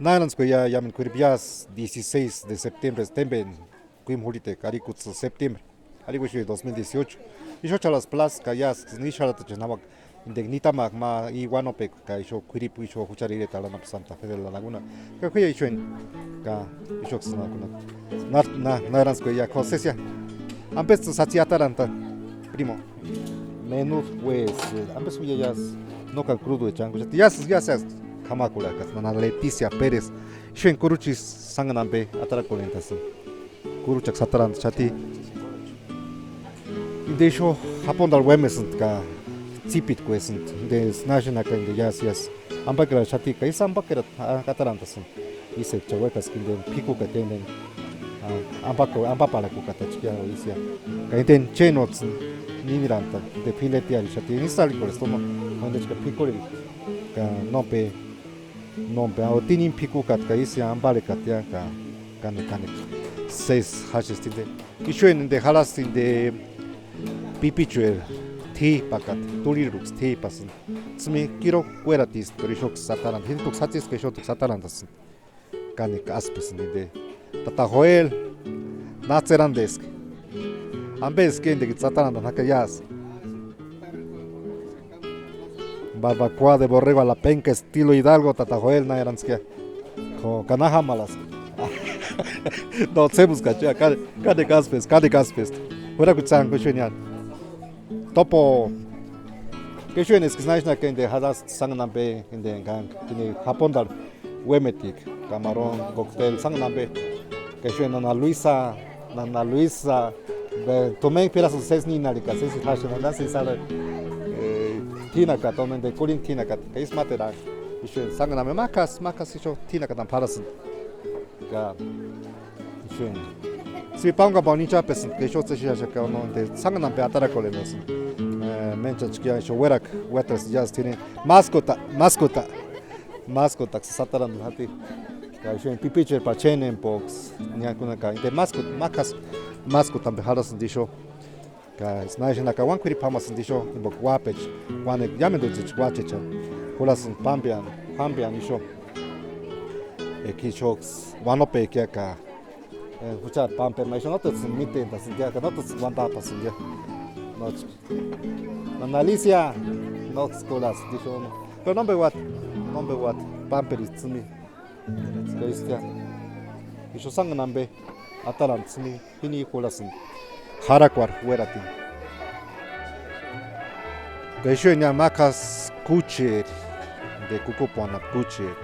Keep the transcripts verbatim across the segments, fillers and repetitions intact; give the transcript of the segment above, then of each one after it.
Nárantskuia iámendu k'uiripu iásï dieciséis de septiembre, témbeni kuímu jurhiteka, arhikutsï septiembre, arhikuxueri dos mil dieciocho. Ixu ch'arhaspti plaza ka iásïksï íxarhatacheni jauaka, endengu nitamaaka ma i uanopekua ka ixu k'uiripu ixu juchari ireta arhanapu Santa Fe de la Laguna. Ka k'uia ixueni, ka ixuksï na, na, na, nárantskuia k'o sésia. ¿Ambesï satsi ataranta, primo? Menudo, pues, ambesï uia iásï, no ka crudo echankuxati. Iásï, iásï, iásï k'amakurhakata, nana Leticia Pérez. Ixueni kuruchi sánhani ambe atarakorhentasïnti. Kuruchaksï atarantaxati. Inde ixu japundarhu uémesïnti ka tsípitkuesïnti. Inde náxenaka inde iásï, iásï ambakeraaxati ka isï ambakerata atarantasïnti. Ísï cha uékaska indeni p'ikukata endeni, a, ambako-, ambaparhakukata achkia isïa. Ka indeni chénots'ïni nínirantani, inde p'iletiarixati, isï arhikorhesti no, no inde chka p'ikurheni, ka nómpe, nómpe, a, otini p'ikukata ka isï ambarhekatia, ka, kánekua, kánekua, sési jáxesti inde. Ixueni inde jarhasti inde pipichueri t'íjpakata, turhiruksï t'íjpasïnti. Tsïmi kirokueratisti, pero ixuksï ataranta, jínduksï jatsiska ixuksï atarantasïnti. Kánekua áspesïnti inde. Tata Joel, nájtsï erandeska. Ambeski endekitsï atarantani jaka iásï. Barbacoa de borrego a la penca estilo Hidalgo, tata Joel, na erantskia. Ko, ka na jámarhaska. No, ts'émuska chia, kánekua áspesti, kánekua áspesti. Jurakua tsánku ixueni iáni. Topo. Ka ixueni eska náxenaka inde jarhasti sánhani ambe inde enka, tini japundarhu uémetika, camarón, cóctel, sánhani ambe. Ka ixueni nana Luisa, nana Luisa, be, tumenta p'irasïnti sési nínarhika, sési jáxati, nana sési arha, e, t'ínakata, o inde kurhinta t'ínakata, ka isï máteru. Ixueni sánhani ambe, mákasï, mákasï ixu t'ínakatani p'arhasïnti. Ka ixueni. Tsï páunkapau ninchajpesïnti ka ixu ts'exexaka, no, inde sánhani ambe atarakorhentasïnti. E, ménchachkia ixu uérakua, uétarasï iásï t'irini. Máskuta, máskuta. Máskutaksï atarantani jati. Ka ixueni pipicheri pacheni empoksï niákuna ka inde máskuta, mákasï, máskuta ambe jarhasïnti ixu. Ka isï náxenaka uáni k'uiripu jámasïnti ixu, jimpoka uáp'echa, uánekua iámentutsïchi uách'echani. Jurhasïnti pámpeani, pámpeani ixu. Eka ixuksï uanop'ekia ka, e, juchari pámpeni ma ixu nóteru mítent'asïntia ka nóteru uantap'asïntia. Nóchi. Nana Alicia, nóksï kurhasïnti ixu. Pero nómpe uáti, nómpe uáti, pámperisï tsïmi. Ka istia. Ixu sánhani ampe atarantsïni, jini jurhasïnti jarhakuarhu uératini. Ka ixueni mákasï kúcheri, de kukupu anapu kúcheri.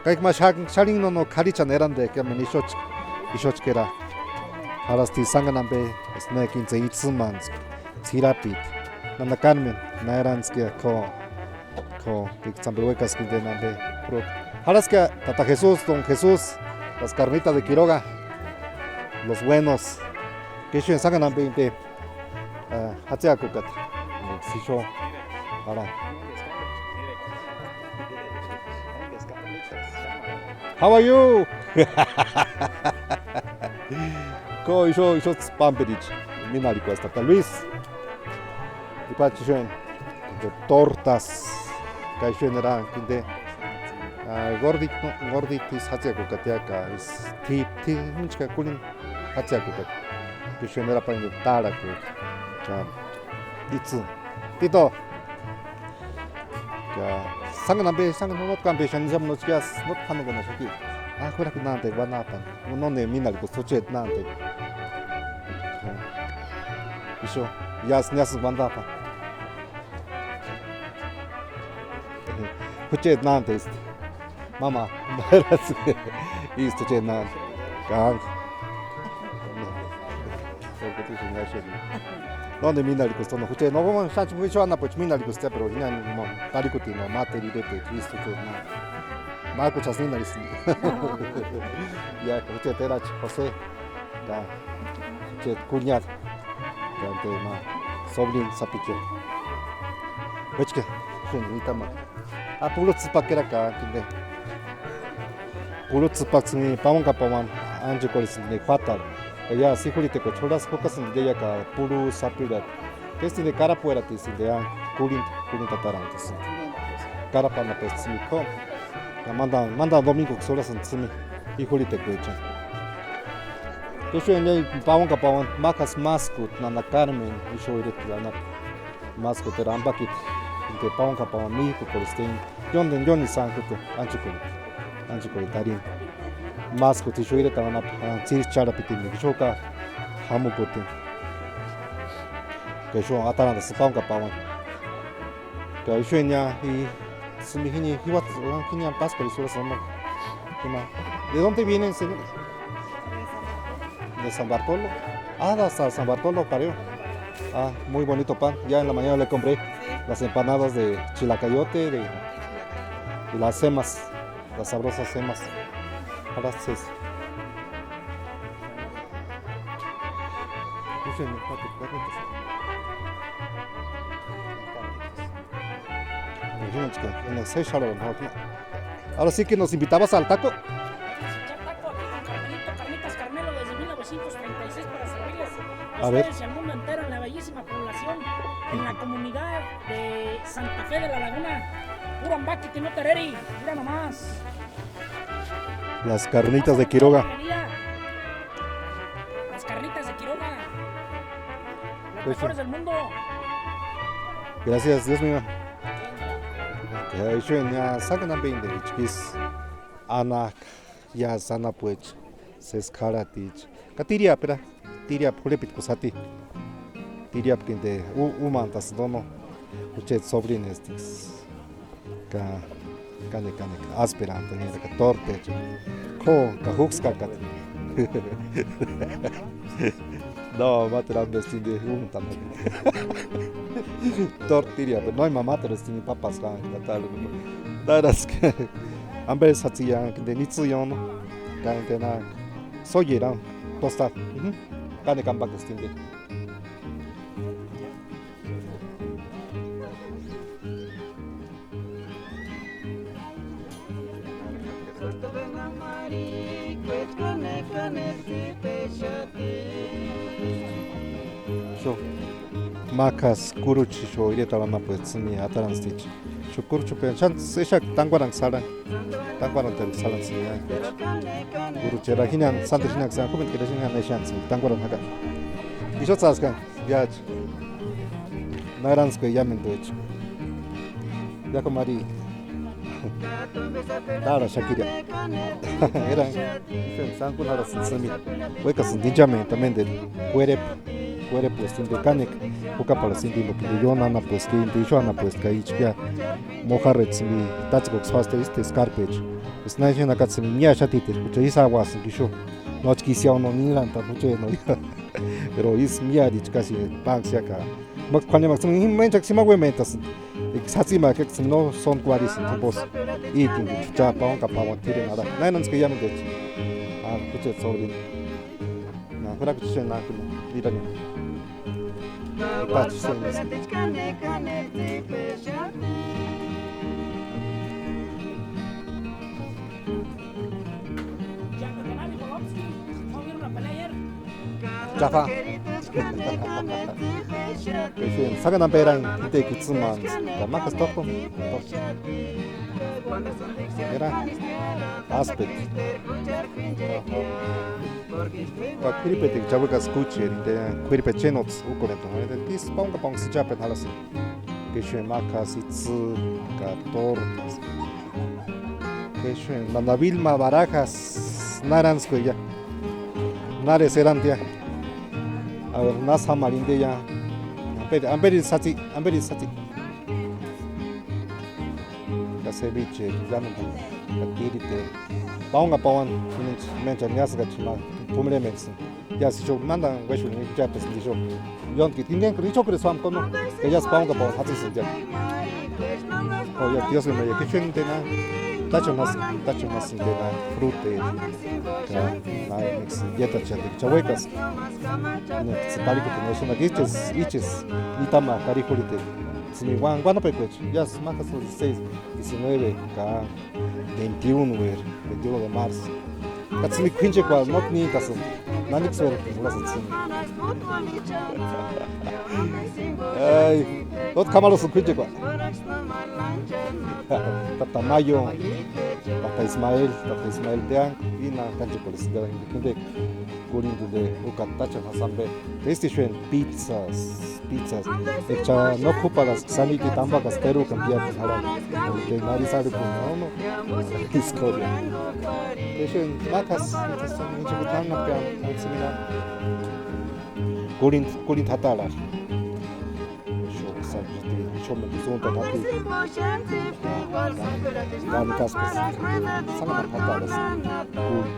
Ka ika ma xáni, xáni no, no k'arhichani erantekia, meni ixuchi, ixuchi kera. Jarhasti sánhani ampe, eska na itsïmantskua, ts'irapiti. Nana Carmen, na erantskia k'o. K'o, ika ts'ampe uékaska inde nampe, puro. Jarhaskia tata Jesús, don Jesús, las carnitas de Quiroga, los buenos. Ka ixueni sánhani ampe inde, a, jatsiakukata. Sixu. Jara. How are you? K'o, ixu, ixu pámperichi. Mínarhikuasti tata Luis. Ipachi ixueni. De tortas. Ka ixueni eranku inde, a, gordito, gordito isï jatsiakukatia ka isï, ti, ti, minchka kulini jatsiakukata. Ka ixueni erapani tárhakuka. Ka itsï. Tito. Ka sánhani ampe, sánhani no, nótki ampe xani isï nótki p'ánukunaxati. A, jurakua nánte uantap'ani. No, nóni mínarhikusti jucheti nánte. Ixu, iásï, iásï uantap'ani. Jucheti nánte ístu. Mama, ístu jucheti nánte. Kángu. Nóni mínarhikusti, no, jucheti, no, mama, xáni ixu anapuecha mínarhikusti, pero jini no, tarhikutini no, máteru irepuecha ístu jucheti nánte. Mákuchasï nínarhisïnti. Ya, jucheti erachi, José. Ka, che, cuñado. Ka, ante ma, sobrino, sapicheo. Juchka, jucheni nitama. A, purhu tsïpakera ka, kinde. Purhu tsïpaksïni, pamunkapamani, ánchekuarhisïnti ne juátarhu. Ka ya, sijurhitekuachi jurhasï, jukasïnti ideia ka purhu sapirhati. Kestinde karapueratisïnti ya, kurhinta, kurhinta atarantasïnti. Karapanapesï tsïni k'o. Mándani, mándani domingoksï urhasïnti tsïmi i jurhitekuechani. K'uxueni, pauani ka pauani, mákasï máskuti nana Carmen, ixu ireta anapu. Máskuti erak'u ampakiti, enka pauani ka pauani míjkukorhesti, yónteni yónini sántku ánchekorheti, ánchekorheti arini. Máskuti ixu ireta anapu, tsírisï chárhapitini, ixu ka jamukutini. Ka ixu atarantasï pauani ka pauani. Ka ixueni ya, i, sïmi jini, jiuatsï, jini ya Páskuarhu ixu urhasï ma. Ima. ¿De dónde vienen, señor? De San Bartolo. Ah, hasta San Bartolo, parió. Ah, muy bonito pan. Ya en la mañana le compré las empanadas de chilacayote, de, y las semas, las sabrosas semas. Gracias. Ixueni, ahora sí que nos invitabas al taco. Carmelito, Carnitas Carmelo desde mil novecientos treinta y seis para servirles a ustedes y al mundo entero en la bellísima población, en la comunidad de Santa Fe de la Laguna. Puro ambakiti, no tereri, mira nomás. Las carnitas de Quiroga. Las carnitas de Quiroga. Las mejores del mundo. Gracias, Dios mío. Ya, ixueni ya sákani ampe intenichkisï. Anak'a, ya sáni anapuecha, sési k'arhaticha. Ka tiriapu erak'u, tiriapu jurhepitkusï jati. Tiriapu ka inte úmantasïnti no, jucheti sobrinestiksï. Ka, kanekua, kanekua, ásperantani ka tortecha. K'o, ka júkskakata. No, máteru ampe sínti úntani. Tortilla, pero no hay mamá, pero sínti papas ka, ka tal. Taraska. Ampe satsi ya, de nitsu yono. Ka, ka na. Soyera, tosta. Kani kampa ka sínti. Xo, mákasï kuruchi xo iretarhu anapuecha tsïni atarantsticha. Xo kuruchupeni xáni exaka tankuaranksï arhani. Tankuarantarinksï arhani tsïni ya. Kuruchera jiniani sánteru jiniani sáni júmentkira jiniani exeantsïni tankuarani jaka. Ixots'askani. Yachi. Narantskueya iámentuecha. Yaku Mari. Tárhaxakiria. Era. Sáni kúni jarhasïnti sïmi. Uékasïnti inchamenti tamenteru. Kuerepu. Kuerepu sïnti kanekua. Jukaparhasïnti porque yóna anapueska, inte ixu anapueska ichkia. Mojarreti sïmi. Tátsekuaksï juasti este escarpecha. Pues na ixu nakatse sïmi miaxatiteru. Jucha isï auasïnti ixu. Nóchka ixu no nirantani jucheni no. Pero isï miárichka kasi pánksï iáka. Máksï k'uanemaksï jima ménchakua jima uémentasïnti. Eska satsimaaka eska no sóntku uarhisïnti jimposï. Ítingu cha pauani ka pauani t'irenharha. Nainantsï ka iámentecha. Ah, jucheti sobrino. Na, jurakuchi xeni na kuni. Irani. Ipachi xeni. Chafa. Sákani ampe erani, ite kitsïmantsï. Ka mákasï tókuni. Era. Áspeti. Ka k'uiripetini cha uékasï kúcheri, inte k'uiripe chénotsï úkorhentani. Ísï pauani ka pauani sichapeni jarhasïnti. K'uixueni mákasï itsï ka tortas. K'uixueni nana Vilma Barajas, narantskueya. Náresï erantia. A ver, násï jámani inte ya. Amperi, amperisï satsi, amperisï satsi. Ka ceviche, ya no, ka tirite. Pauani ka pauani, ménchani niásï ka chima, p'umerementsïni. Ya, si xo, mándani uéxuni, ichapesïnti xo. Yóntki, tindienkuru ichokuru suámu kono, ka ya spaunka pau jatsisïnti ya. O ya, Dios mío, ya, k'uixueni tena, táchuni jásï, táchuni jásï tena, frute, ka, na, mix, yetachati, cha uékasï. Ne, si parikutini, eso, na, iches, iches, nitama, karikutini. Simi, Juan, ¿cuándo pekuechi? Ya, mákasï, dieciséis, diecinueve, ka. Veintiuno, veintiuno de marzo. Ka tsïni k'uínchekuarhu nótki níntasïnti. Nanikuksï uérakuti jurhasï tsîni. Ai, nótki k'amarhusïnga k'uíchekua. Tata Mayo, tata Ismael, tata Ismael Teanku, i na kánchekuarhesïnga jindekua kurhintini úkata táchani jasï ampe. Ísï ixueni pizzas, pizzas. Echa no k'úparhaska sániti, tampakaska terukani piákuni jarhani. Enka nari sarhikuni, ¿no? Ísku. Ixueni mák'asï, enka kutsï tánhapkeani, kutsï mina. Kurhinta, kurhinta jatarhaati. Ixu, sáni, ixu, ixu, me kusïnta jati. Kani kaspas. Sáni ma jatarhasï. Kurhinta.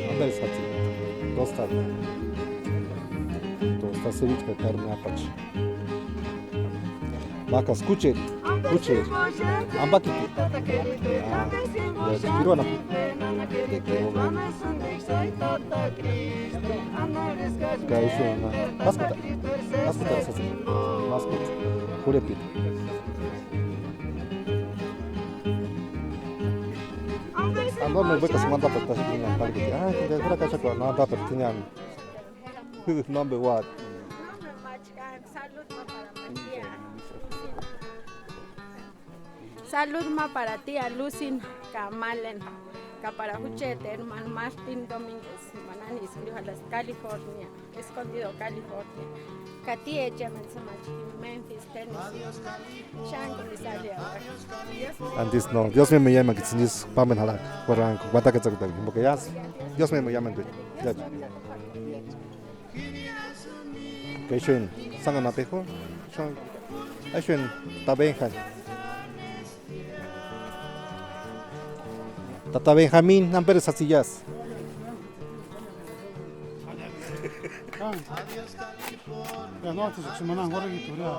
Andai sátsi. Dos tarde. Dos tarde, ceviche de carne apache. Mák'asï kúcheri, kúcheri. Ampakiti. Ah, ya, chikiruana. Ka ixu na. Máskuta. Máskuta sátsi. Máskuta. K'urhepiti. Ah, no me vuelvas a mandar por taxi, ah, que de alguna casa con no, pero tenía. Number one. Salud, ma, para Matías. Salud, ma, para tía Lucina, ka Malen, ka para jucheti hermano Martín Domínguez, ma nani escribe a las California, escondido California. Ka tía Echementu, ma, Memphis, Tennessee. Xáni k'unisï arhiaka. Antisï no, Dios mío, me llama que tsinisi pámpeni jarhaka, kuarhanku, uantaketsakutani jimpo ka iásï. Dios mío, me llama entuecha. Ka ixueni, sánkani ma peju, ixueni, ixueni, tata Benjani. Tata Benjamín, amperisï jatsiasï? Ya, no, antisï manani jorhekitu, ya.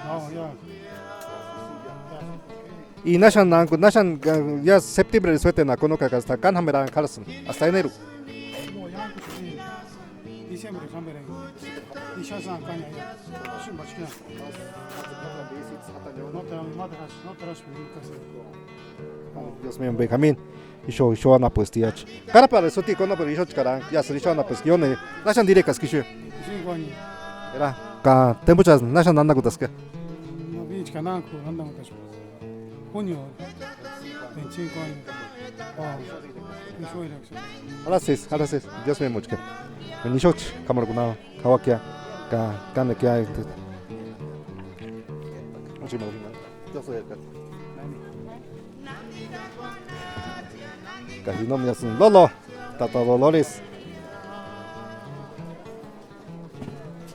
No, ya. Y náxani nánku, náxani, ya, septiembreri suéteni akonokaka hasta kánhameranku jarhasïnti, hasta eneru. Diciembre, Diciembre. Ixasïnti kani ya. Ximba chkina. No te, no te has, no te has, no te has. Dios mío, Benjamín. Ixu, ixu anapuesti iachi. Karaparhesï juti, kono, pero ixuchkaranku, ya, ixu anapuesti, ióne. Náxani direkaski ixu? Cinco años. Era, ka tempuchasï náxani andakutaskia? No, vínchka nanku, andakutasï. Junio, veinticinco años. Oh, ixu iraksï. Jarhasïsï, jarhasïsï, Dios mío, muchke. Ixuchi, kámarhukuni jauakia, ka, kánekua, este. Muchke, muchke. Dios mío, ka ji no me hacen Lolo, tata Dolores.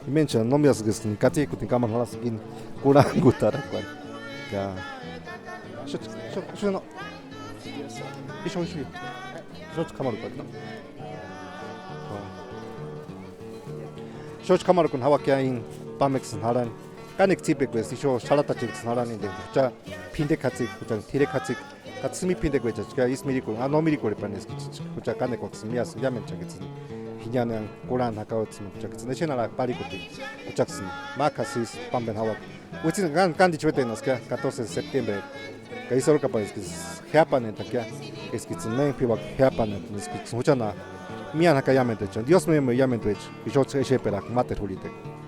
Imenchani no me hacen que ni katsikutini kamani jarhasïnga kurhankutarakuani. Ka. Ixu, ixu, ixu no. Ixu, ixu. Ixuchi kámarhukuni, no. Ixuchi kámarhukuni jauakia ini, pámeksïni jarhani. Kánekua tsípekuesti ixu xarhatacheksïni jarhani, enka cha p'indekua jatsika, juchani t'irekua jatsika, ka tsïmi p'indekuecha chka ísï mirikorhe, a, no mirikorhepani eska jucha kánekuaksïni miasïnga iámendu chakitsïni, jiñani kurhani jakautsïni chakitsïni, exenharhak'a parhikutini, juchaksïni, mák'asïsï pámpeni jauaka. Uitsïni kán-, kántichi uétenaskia, catorce de septiembre, ka isï urhukaparini eskisï jeapanentakia, eskitsïni mémpka p'iuaka jeapanentani, eskitsïni juchani miani jaka iámenduechani, Dios mío, iámenduecha, ixutsï exeperaaka máteru jurhitekua.